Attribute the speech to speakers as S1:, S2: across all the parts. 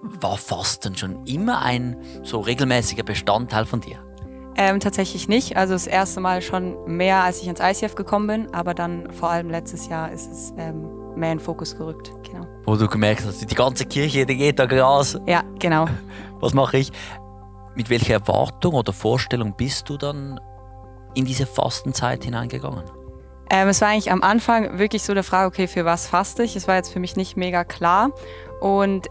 S1: War Fasten schon immer ein so regelmäßiger Bestandteil von dir?
S2: Tatsächlich nicht. Also das erste Mal schon mehr, als ich ins ICF gekommen bin, aber dann vor allem letztes Jahr ist es mehr in den Fokus gerückt. Genau.
S1: Wo du gemerkt hast, die ganze Kirche, die geht da Gras.
S2: Ja, genau.
S1: Was mache ich? Mit welcher Erwartung oder Vorstellung bist du dann in diese Fastenzeit hineingegangen?
S2: Es war eigentlich am Anfang wirklich so der Frage, okay, für was faste ich? Es war jetzt für mich nicht mega klar. Und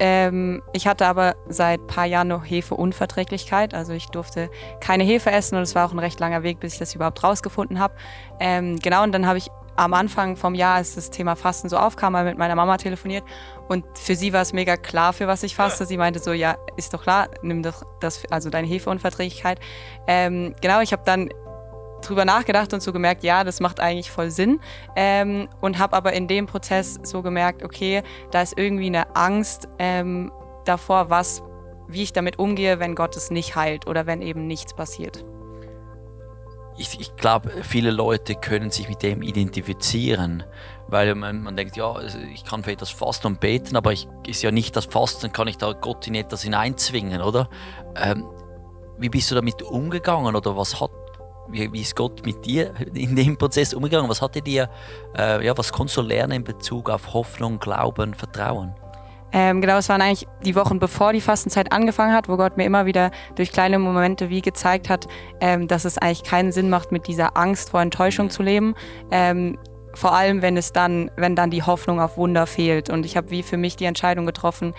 S2: ich hatte aber seit ein paar Jahren noch Hefeunverträglichkeit. Also ich durfte keine Hefe essen und es war auch ein recht langer Weg, bis ich das überhaupt rausgefunden habe. Genau, und dann habe ich am Anfang vom Jahr, als das Thema Fasten so aufkam, mal mit meiner Mama telefoniert. Und für sie war es mega klar, für was ich faste. Sie meinte so, ja, ist doch klar, nimm doch das, also deine Hefeunverträglichkeit. Genau, ich habe dann drüber nachgedacht und so gemerkt, ja, das macht eigentlich voll Sinn. Und habe aber in dem Prozess so gemerkt, okay, da ist irgendwie eine Angst davor, wie ich damit umgehe, wenn Gott es nicht heilt oder wenn eben nichts passiert.
S1: Ich glaube, viele Leute können sich mit dem identifizieren, weil man denkt, ja, also ich kann für etwas fasten und beten, aber ist ja nicht das Fasten, kann ich da Gott in etwas hineinzwingen, oder? Wie bist du damit umgegangen oder wie ist Gott mit dir in dem Prozess umgegangen? Was was konntest du lernen in Bezug auf Hoffnung, Glauben, Vertrauen?
S2: Genau, es waren eigentlich die Wochen, bevor die Fastenzeit angefangen hat, wo Gott mir immer wieder durch kleine Momente wie gezeigt hat, dass es eigentlich keinen Sinn macht, mit dieser Angst vor Enttäuschung zu leben. Vor allem, wenn dann die Hoffnung auf Wunder fehlt. Und ich habe wie für mich die Entscheidung getroffen,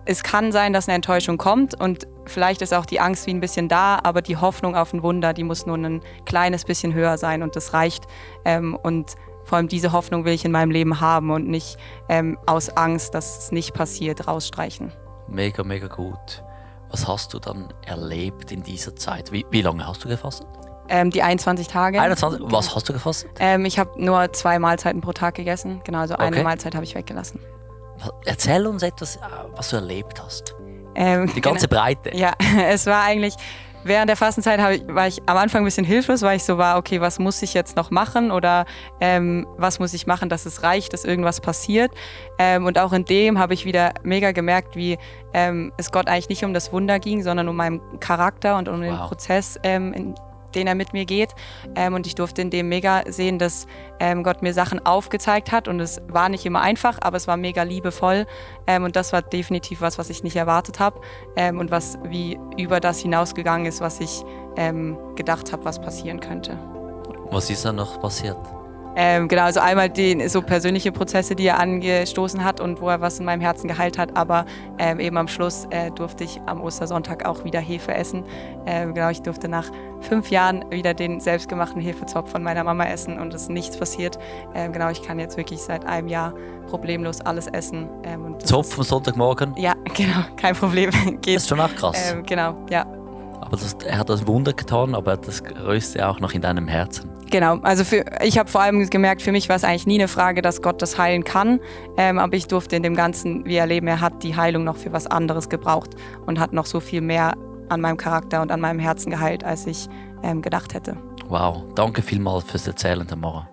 S2: es kann sein, dass eine Enttäuschung kommt und vielleicht ist auch die Angst wie ein bisschen da, aber die Hoffnung auf ein Wunder, die muss nur ein kleines bisschen höher sein und das reicht. Und vor allem diese Hoffnung will ich in meinem Leben haben und nicht aus Angst, dass es nicht passiert, rausstreichen.
S1: Mega, mega gut. Was hast du dann erlebt in dieser Zeit? Wie lange hast du gefastet?
S2: Die 21 Tage.
S1: 21? Was hast du gefastet?
S2: Ich habe nur 2 Mahlzeiten pro Tag gegessen. Genau, also eine Mahlzeit habe ich weggelassen.
S1: Erzähl uns etwas, was du erlebt hast. Die ganze Breite.
S2: Ja, es war eigentlich, während der Fastenzeit war ich am Anfang ein bisschen hilflos, weil ich so war, okay, was muss ich jetzt noch machen oder was muss ich machen, dass es reicht, dass irgendwas passiert. Und auch in dem habe ich wieder mega gemerkt, wie es Gott eigentlich nicht um das Wunder ging, sondern um meinen Charakter und um den Prozess, in den er mit mir geht. Und ich durfte in dem mega sehen, dass Gott mir Sachen aufgezeigt hat und es war nicht immer einfach, aber es war mega liebevoll. Und das war definitiv was ich nicht erwartet habe und was wie über das hinausgegangen ist, was ich gedacht habe, was passieren könnte.
S1: Was ist dann noch passiert?
S2: Genau, also einmal die so persönliche Prozesse, die er angestoßen hat und wo er was in meinem Herzen geheilt hat, aber eben am Schluss durfte ich am Ostersonntag auch wieder Hefe essen. Genau, ich durfte nach 5 Jahren wieder den selbstgemachten Hefezopf von meiner Mama essen und es ist nichts passiert. Genau, ich kann jetzt wirklich seit einem Jahr problemlos alles essen.
S1: Zopf am Sonntagmorgen?
S2: Ja, genau, kein Problem. Geht.
S1: Das ist schon auch krass.
S2: Genau, ja.
S1: Aber er hat das Wunder getan, aber das Größte auch noch in deinem Herzen.
S2: Genau, also ich habe vor allem gemerkt, für mich war es eigentlich nie eine Frage, dass Gott das heilen kann, aber ich durfte in dem Ganzen, wie erleben, er hat die Heilung noch für was anderes gebraucht und hat noch so viel mehr an meinem Charakter und an meinem Herzen geheilt, als ich gedacht hätte.
S1: Wow, danke vielmals fürs Erzählen, Tamara.